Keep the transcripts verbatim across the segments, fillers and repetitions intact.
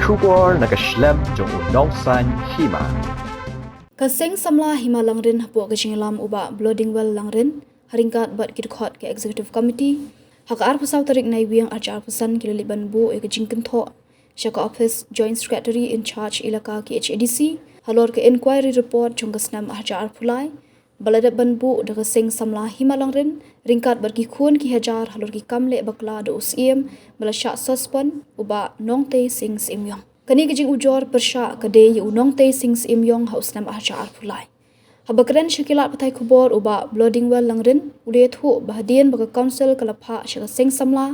Khubor na ka shlem jong u nongsan hima. Ka Seng Samla Hima Langrin hapoh ka jingïalam u Bah Blodingwell Langrin, ha ryngkat bad ki dkhot ka Executive Committee, ha ka arphew saw tarik Naiwieng arhajar arphew san ki la leit ban buh ïa ka jingkynthoh sha ka ophis Joint Secretary in Charge Elaka K H A D C halor ka inquiry report jong ka snem arhajar arphew lai, ba la dep ban buh da ka Seng Samla Hima Langrin ryngkat bad ki khun ki hajar halor ki kam leh bakla da u Syiem ba la shah suspend, u Bah Nongtei Sing Syiemiong. Kane ka jingujor pyrshah ka dei ïa u Nongtei Sing Syiemiong ha u snem arhajar arphew lai. Haba kren sha ki lad pathai khubor, u Bah Blodingwell Langrin u la ïathuh ba hadien ba ka Council ka la phah sha ka Seng Samla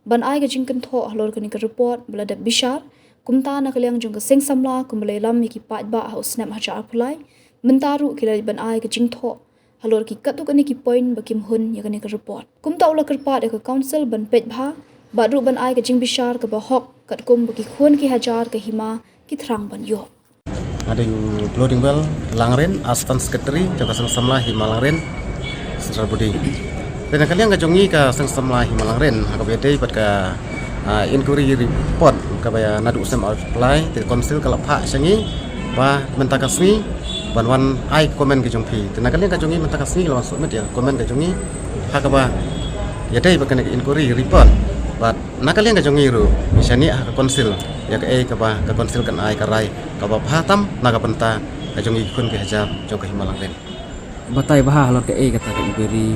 ban ai ka jingkynthoh halor kane ka report ba la dep bishar, kumta na ka liang jong ka Seng Samla kumba la ïalam ïa ki paidbah ha u snem arhajar arphew lai, mynta ruh ki la leit ban ai ka jingthoh halor ki katto katne ki point ba kim hun ïa kane ka report. Kumta u la kyrpad ïa ka Council ban peit bha bad ruh ban ai ka jingbishar kaba hok katkum ba ki khun ki hajar ka hima ki thrang ban ïoh. Nga dei u Blodingwell Langrin, Assistant Secretary jong ka Seng Samla Hima Langrin Central Body. Te na ka liang ka jong ngi ka Seng Samla Hima Langrin, ha kaba ïadei bad ka, ah, inquiry report kaba ïa naduh u snem arhajar arphew lai, te ka Council ka la phah sha ngi ba mynta ka sngi ban wan ai comment ka jong phi. Te na ka liang ka jong ngi mynta ka sngi la wan submit ïa comment ka jong ngi ha kaba ïadei bad kane ka inquiry report. Bad na ka liang ka jong ngi ruh ngi shaniah ha ka Council ïa kaei kaba ka Council kan ai ka rai kaba bha tam na ka bynta ka jong ngi ki khun ki hajar jong ka Hima Langrin. Batai bha halor kaei kata ka inquiry.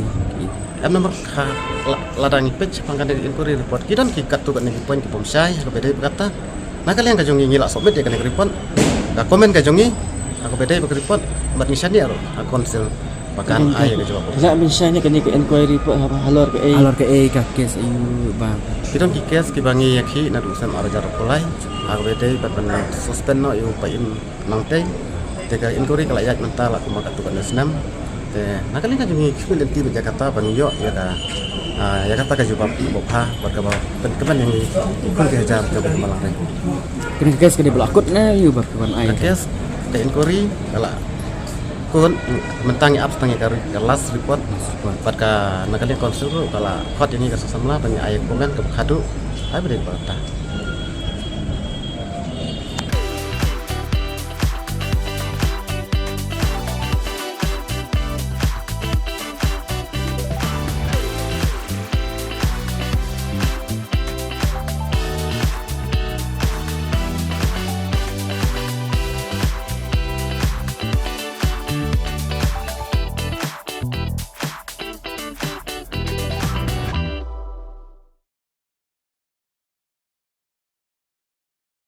Em namar ka la-, lada ngi peit shaphang kane ka inquiry report ki don ki katto katne ki point ki bym shai ha kaba ïadei bad kata. Na ka liang ka jong ngi ngi la submit ïa kane ka report, ka comment ka jong ngi ha kaba ïadei bad ka report, bad ngi shaniah ruh ha ka Council ba kan ai ïa ka jubab. Lah ban shai ne kane ka inquiry report ha, halor kaei, halor kaei ka case aiu ba. Ki don ki case kiba ngi ïakhih naduh u snem arhajar arphew lai ha kaba ïadei bad ban suspend noh ïa u Bah Im Nangtei. Te ka inquiry ka la ïaid mynta la kumba katto katne snem. Te na ka liang ka jong ngi ki lynti bad ïa kata ban ïoh ïa ka, ah, ïa kata ka jubab kaba bha bad kaba pynkmen ïa ngi ki khun ki hajar jong ka Hima Langrin. Kane ka case ka dei ba la kut ne aiu ba ka ban ai? Ka case, ka inquiry ka la kut, mynta ngi ap tang ïa ka re-, ka last report. Last report. Bad ka na ka liang Council ruh ka la khot ïa ngi ka Seng Samla ba ngi ai comment kaba khadduh. Ai ba dei ba ta.